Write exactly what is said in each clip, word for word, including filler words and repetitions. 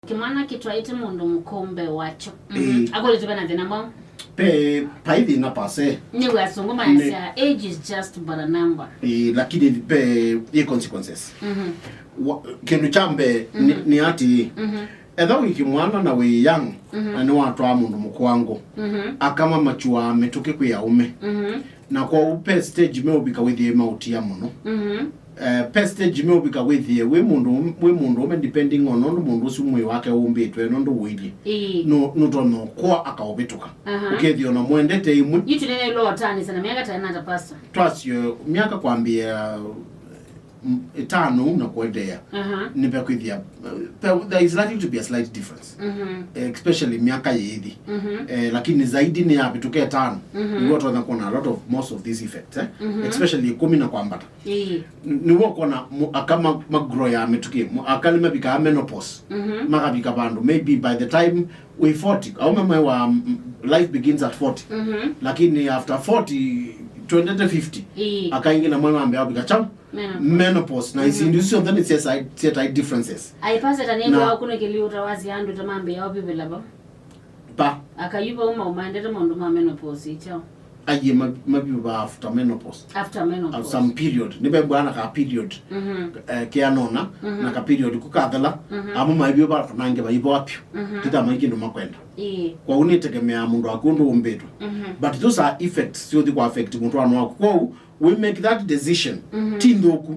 Kĩmwana kĩtwaĩte mũndũ mũkũũ mbee wakyo. Mhm. Ĩĩ. Akũlĩtwe vena thĩna mwaũ? Pe, pai thĩna pase. Nĩ wĩa asũngũ mayasya, age is just but a number. Ĩĩ, lakini pe, ĩ consequences. Mhm. Wa- kĩndũ kya mbee nĩ- nĩ atĩĩ, etha wĩ kĩmwana na wĩ young, na nĩwatwaa mũndũ mũkũangũ, akama makyuaa mĩtũkĩ kwĩ aũme. Na kwoou pe stage meũvika wĩthĩe maũtia mũno. Eh, pe stage meũvika wĩthĩe wĩ mũndũ wĩ mũndũ ũme, depending on ũndũ mũndũ ũsu mwĩĩ wake ũmbĩtwe, nũndũ ũilyĩ. Ĩĩ. Nũ- nũtonya ũkũa akaũvĩtũka. Aha. Ũkethĩa ona mwendete ĩmwe. Yu tũnene ĩlo ũtanĩsya na myaka ta ĩna ta pastor? Twasyo myaka kwambĩĩa, mm, ĩtano na kũendeea. Aha. Nĩvekwĩthĩa, uh, there, there is likely to be a slight difference. Mhm. Eh, especially myaka yĩthi. Mhm. Eh, lakini zaidi nĩ yavĩtũka ĩtano. Mhm. Nĩw'o ũtonya kuona a lot of, most of these effects, eh? Mhm. Especially ĩkũmi na kwambata. Ĩĩ. Nĩw'o ũkona mu- aka ma- magrow ya mĩtũkĩ, mu- aka nĩmavikaa menopause. Mhm. Makavika vandũ, maybe by the time wĩ forty, aume mwe wa, mm, life begins at forty. Mhm. Lakini after forty, twendete fifty, Ĩĩ. Aka aingĩ na mwe mambĩa kũvika kyaũ? Menopause. Menopause. Na isindu isu syonthe nĩ syetae differences. Aipaseta nĩ Na- kwa kuna kiliuta wazi andu tamambe yao bibila ba. Pa. Akayu vau mau maendete maũndũ ma menopause kyaũ? Aiĩ ma- mavyũvaa after menopause. After menopause. Some period. Nĩvembwaa na ka period, mhm, eh, keanona, mhm, na ka period kũkathela. Mhm. Amwe maivyo vakanange vaivoa pyu. Mhm. Tita mai kĩndũ makwenda. Ĩĩ. Kwoou nĩtegemeaa mũndũ waku ũndũ ũmbĩtwe. Mhm. But those are effects syũthi kũ affect mũtwaano waku. Kwoou we make that decision, mhm, ti nthũku,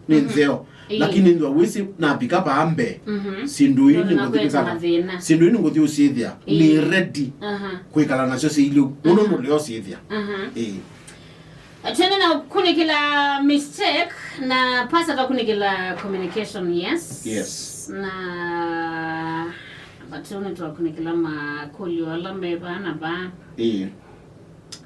nĩ, mhm, nzeo. Ĩĩ. Lakini nthwa wĩsĩ napika vaa mbee, mhm, syĩndũ ii nĩngũthi kwĩkana, mathĩna. Syĩndũ ii nĩngũthi ũsyĩthĩa, ĩĩ, nĩ ready, aha, kwĩkala nasyo syĩilyĩ ũndũ, mhm, ndũlea ũsyĩthĩa. Aha. Ĩĩ. Twende na kunĩkĩla mistake na pasa vakunĩkĩla communication, yes? Yes. Na vatiũnĩ twakunĩkĩla makũlyo ala me vaa na vaa. Ĩĩ.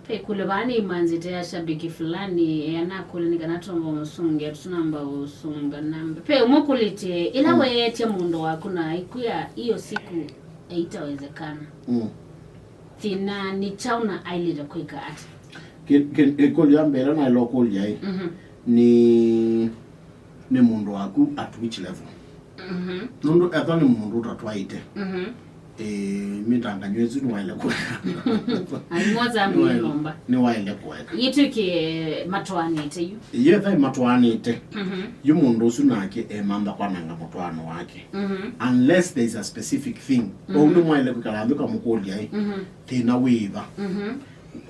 Ve ĩkũlyo vaa nĩimanzĩte ya shabiki fulani, eanakũlya nĩ kana tũmba ũsũngĩa, tũnamba ũsũnga namba. Ve ũmwe ũkũlĩtye, ĩla, mm, weetye mũndũ waku na aikwĩa hiyo siku haitawezekana. Mm. Thĩna nĩ kyaũ na ailĩte kwĩka ata? Kĩ- kĩ- Ĩkũlyo ya mbee ĩla naĩle ũkũlya ĩ, mhm, nĩ nĩ mũndũ waku at which level? Mhm. Nũndũ ethwa nĩ mũndũ ũtatwaĩte, mhm, ĩĩ, mĩtangany'o ĩsu nĩwaĩle kũeka. Aimwoza nĩwaĩle, mĩlomba. Nĩwaĩle kũeka. Yĩtwĩkĩe matwaanĩte yu. Yetha ĩmatwaanĩte, mhm, yu mũndũ ũsu nake emantha kwananga mũtwaano wake. Mhm. Unless there is a specific thing. Mhm. Ou nĩmwaĩle kwĩkala nthĩ kamũkũlya ĩ, mhm, thĩna wĩva? Mhm.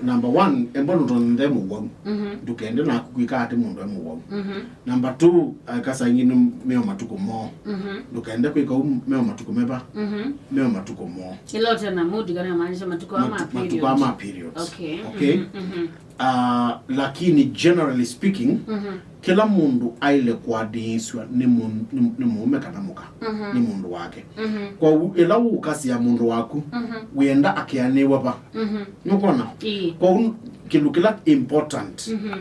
Number one, emba nũtonya nthĩ mũwau. Mhm. Ndũkende naku kwĩka atĩ mũndũ e mũwau. Mhm. Number two, akasa ingĩ nĩ meo matukũ moo. Mhm. Ndũkende kwĩka ũu meo matukũ meva? Mhm. Meo matukũ moo. Ĩla ũte na mood kana maanisha matukũ ama Matu- matukũ period. Ama period. Okay. Okay? Mhm, mhm. Ah, lakini generally speaking, mhm, kĩla mũndũ aĩle kũatĩĩsw'a nĩ mũ- nĩ- nĩ mũũme kana mũka, mhm, nĩ mũndũ wake. Mhm. Kwoou ĩla ũũkasya mũndũ waku, mhm, wĩenda akeanĩw'a va? Mhm. Nũkwona? Ĩĩ. Kwoou kĩndũ kĩla important, mhm,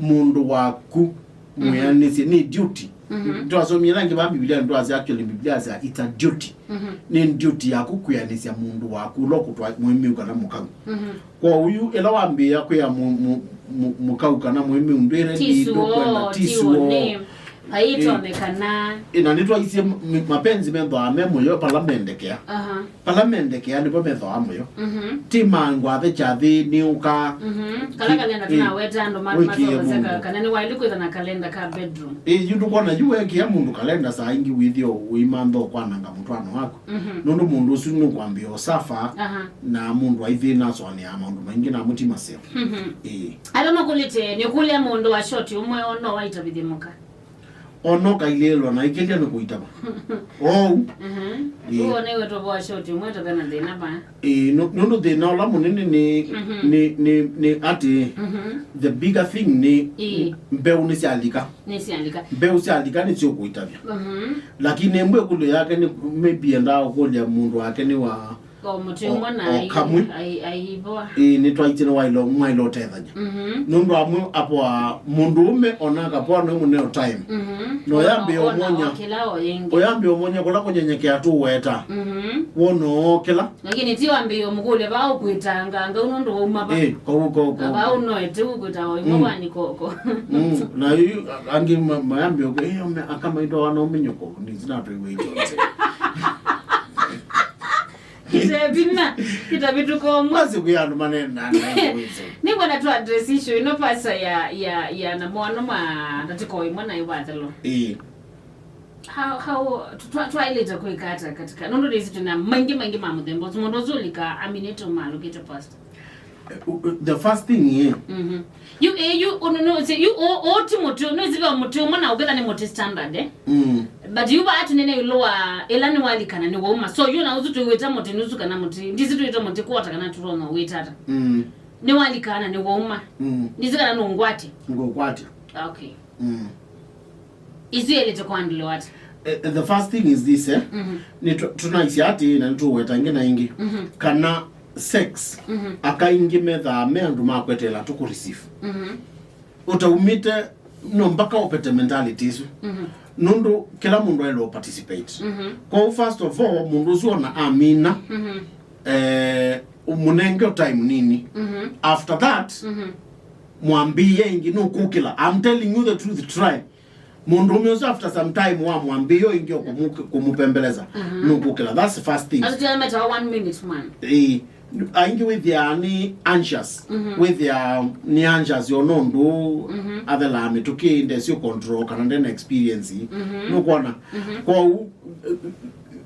mũndũ waku, mhm, mwĩanĩsye nĩ duty. Mhm. Twasomie ĩla ĩngĩ va Biblia, ndwasya actually Biblia asya it's a duty. Mhm. Nĩ duty yaku kwĩanĩsya mũndũ waku ũla ũkũtwa mũĩmĩu kana mũkau. Mhm. Kwoou yu ĩla wambĩĩa kwĩa mũ- mũ- mũ- mũkau kana mũĩmĩu ndwĩre ti ndũkwenda, ti suo. Ĩĩ. Ĩĩ, na nĩtwaisye m- mapenzi methwaa me mũyo pala mendekea. Aha. Pala mendekea nĩvo methwaa mũyo. Mhm. Ti mangwathe kyathĩnĩ ũka. Mhm. Kala kalenda ĩĩ, tunaweta andũ ma- wĩkĩe mathokoseka mũndũ. Kana nĩwaĩlu kwĩtha na kalenda ka bedroom. Ĩĩ, yu ndũkwona yu wekĩa mũndũ kalenda saa ingĩ wĩthĩo ũimantha ũkwananga mũtwaano waku. Mhm. Nũndũ mũndũ ũsu nũkwambĩa ũsafa. Aha. Na mũndũ aithĩna asũanĩaa maũndũ maingĩ na mũti maseo. Mhm. Ĩĩ. Ala makũlĩte nĩkũlya mũndũ wa shoti ũmwe no waitavithye mũka. Ona ũkailĩĩlwa na ĩkĩlya nĩ kũitava. Ou. Mhm. Ĩĩ. Ũũ nĩwe tũvo wa shoti ũmwe tũve na thĩna vaa. Ĩĩ, nũ- nũndũ thĩna ũla mũnene nĩ, mhm, nĩ, nĩ, nĩ atĩ, mhm, the bigger thing nĩ, ĩĩ, mbeũ nĩsyalika. Nĩsyalika. Mbeũ syalika nĩsyo kũitavya. Mhm. Lakini ĩmwe ĩkũlyo yake nĩ maybe endaa ũkũlya mũndũ wake nĩ wa o mũtĩ ũmwe na o ai- kamwe. Ai- aivoa. Ĩĩ, nĩtwaĩtye nĩwaĩle mwaĩle ũtethany'a. Mhm. Nũndũ amwe apoa mũndũũme ona akapoa no mũneo time. Mhm. No yambĩĩa ũmwony'a. Kĩla o yĩngĩ. Ũyambĩĩa ũmwony'a kũla kũnyenyekea tũweta. Mhm. Wonoo kĩla. Lakini ti wambĩĩa ũmũkũlya vaa ũkwĩtanga ngau nũndũ wauma va. Ĩĩ, kau kau kau. Vaa ũnoete ũkwĩta o ĩmwe. Mm. Vani koko. Mm. Na yu angĩ ma- mayambĩĩa ũkwĩ ĩyo me- akamaitwa wana ũmenyoko nĩsinatwĩw'e itonze. Kĩtavina, kĩtavituka ũmwe. Basi kwĩ andũ manena na wĩzo. Nĩkwenda tu address issue ĩno, pasa ya, ya, ya na mwana ma tatiko ĩmwe na ĩvathelo. Ĩĩ. How, how, twa-, twaĩlĩte kwĩka ata katika, nũndũ nĩsĩ twĩna maingĩ maingĩ ma mũthemba ũsu, mũndũ ũsu ũlika aminĩte ũmalũkĩte pastor. The first thing eh, Mhm. Yu, eh, yu, unu, no, se, yu, o, o, ti mũtĩ, no, zibe mũtĩ ũmwe na ũketha nĩ mũtĩ standard, eh? Mm. But yu ba tunene ĩũlũ wa, ĩla nĩwalikana nĩwauma. So, yu na ũsu tũiwĩta mũtĩ nusu kana mũtĩ, ndisi tũiwĩta mũtĩ quarter kana tũtonya wĩta ata. Mm. Nĩwalikana nĩwauma. Mm. Ndisi kana nũngwate. Ngũkwatya. Okay. Mm. Isu yelete kwandĩlwa ata? Eh, eh, the first thing is this, eh? Mhm. Nĩ tu- tunaisya atĩ na nĩtũweta ingĩ na ingĩ. Mhm. Kana sex, Mhm. Aka ingĩ methaa me andũ ma kweteela tũkũ receive. Mhm. Ũtaumĩte no mpaka ũpete mentality isu. Mhm. Nũndũ kĩla mũndũ aĩlwe participate. Mhm. Kwoou first of all, mũndũ ũsu ona amina, Mhm. Eh, mũnenge time nini. Mhm. After that, Mhm. Mwambĩĩe ĩngĩ nũkũkĩla. I'm telling you the truth, try. Mũndũũme ũsu after some time wamwambĩĩa ĩngĩ o kũmũ- kũmũpembeleza, Mhm. Nũkũkĩla. That's the first thing. Asu tena metawa one minute man. Ĩĩ. Aingĩ wĩthĩaa nĩ anxious. Mhm. Wĩthĩaa nĩ anxious yo nũndũ Mhm. Athelaa mĩtũkĩ ndesĩ control kana ndena experience. Mhm. Nũkwona? Mhm. Kwoou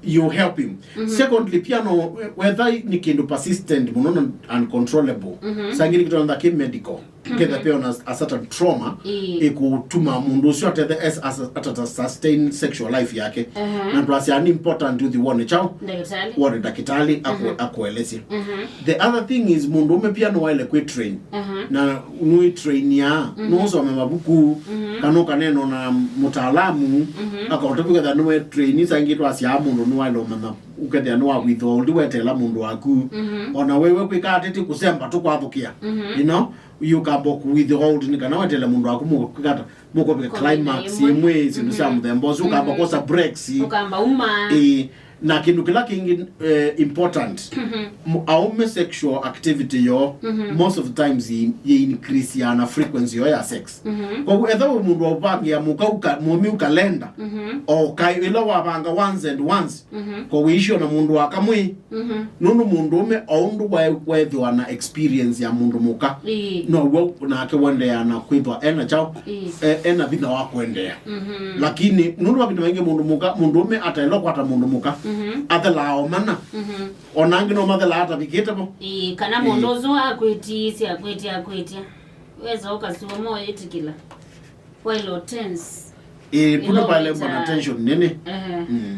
you help him. Mhm. Secondly, pia no whether nĩ kĩndũ persistent mũno na uncontrollable. Mhm. Sangiri kitu another ki medical. Ketha pia ona a certain trauma Ĩĩ. Ĩkũtuma mũndũ ũcio atethe as, as, atata sustain sexual life yake. Aha. Na twasya ni important uthi wone chao. Ndagĩtarĩ. Wone ndakĩtalĩ aku- Mhm. Akuelesye. Mhm. The other thing is mũndũ ũme pia no waile kwĩ train. Aha. Na nũĩ train ya Mhm. Nũsome mabuku Mhm. Kana ũkanena na mũtaalamu Mhm. Akaũtavya ketha nĩwe train sangĩ twasya mũndũ nĩwaile ũmanya ũkethĩa nĩwakwĩthwa ũndi wetela mũndũ waku. Mhm. Ona wewe kwĩka atĩtĩ kũsemba tũkwathũkĩa. Mhm. You know, you can book with the hold ni kana wetele mũndũ waku mũkata mũkopika Kũmina climax ĩmwe. Ĩmwe syĩndũ sya Mhm. Mũthemba ũsu ũkamba Mhm. Kosa breaks. Ũkamba uma. Ĩĩ. Na kĩndũ kĩla kĩngĩ eh, important. Mhm. Mu- aume sexual activity yo Mhm. Most of the times yi yi increase ya na frequency yo ya sex. Mhm. Kwa etha we mũndũ wa ũvangĩa mũka uka mũmi ukalenda Mhm. O kai ĩla wavanga once and once. Mhm. Kwa wĩisyo na mũndũ wa kamwĩ. Mhm. Nũndũ mũndũũme o ũndũ wae- weethĩwa na experience ya mũndũ mũka Ĩĩ. Now'o nake wendeea na kwĩthwa ena chao Ĩĩ. E- ena vinya wa kwendeea Mhm. Lakini nũndũ mavinda maingĩ mũndũ mũka mũndũũme ataĩlwa kwata mũndũ mũka Mhm. Athelaa omana Mhm. Ona angĩ no mathelaa atavikĩte vo Ĩĩ, kana Ĩĩ. Mũndũ ũsu akwĩtiisya akwĩtya akwĩtya wesa ũkasua moyĩtĩkĩla wailo tense Ĩĩ, pundu Ĩla pale ũwĩtaa- mbona tension nene Ehe. Mm.